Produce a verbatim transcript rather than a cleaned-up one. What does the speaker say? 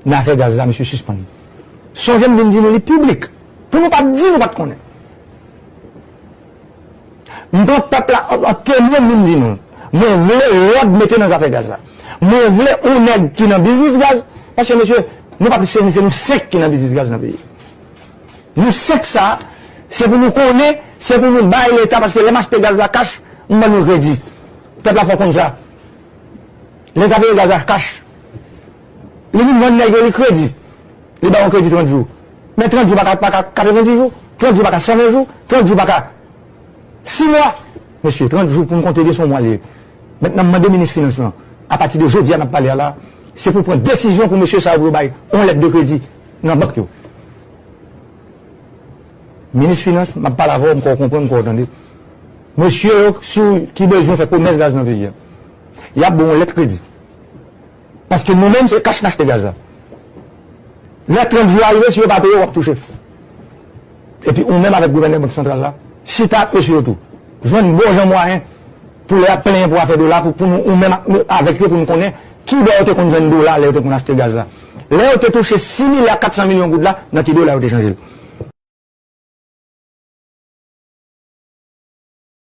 nan afè gaz la, mesye, sispann. Sonje m vin di nou li piblik. Pou nou pa t di nou pa t konnen. M pran pèp la an, an temwen, m vin di nou. Mwen vle lòd mete nan zafè gaz la. Mwen vle yon nèg ki nan biznis gaz. Paske, mesye, nou pa plis se, se nou senk ki nan biznis gaz nan peyi. Nou senk sa, se pou nou konnen, se pou nou bay Leta, paske lè m achte gaz la kach, m ban nou kredi. Pèp la fò konn sa. Leta peye gaz la kach. Li vin vann nèg yo li kredi. Li ba yon kredi trant jou. Men trant jou pa ka, pa ka katrevendis jou. Trant jou pa ka san ven jou. Trant jou pa ka sis mwa. Mesye, trant jou pou n konte byen se yon mwa li ye. Mentnan, m mande minis finans lan, apati de jodi a n ap pale a la, se pou pran desizyon pou mesye sa yo pou yo bay yon lèt de kredi nan bank yo. Minis finans, m ap pale avè w, m kwè w konprann, m kwè w tande. Mesye yo sou ki bezwen fè komès gaz nan peyi a, y ap ba w yon lèt kredi. Paske nou menm, se kach n achte gaz la. Lè trant jou a rive, si yo pa peye, w ap touche. Epi ou menm avèk gouvènè Bank Santral la, chita ak mesye yo tou. Jwenn bon jan mwayen pou lè y ap plenyen pou afè dola, pou, pou nou, ou menm ak, avèk yo, pou nou konnen ki bò yo te konn jwenn dola lè yo te konn achte gaz la. Lè yo te touche sis milya kat san milyon goud la, nan ki dola yo te chanje l.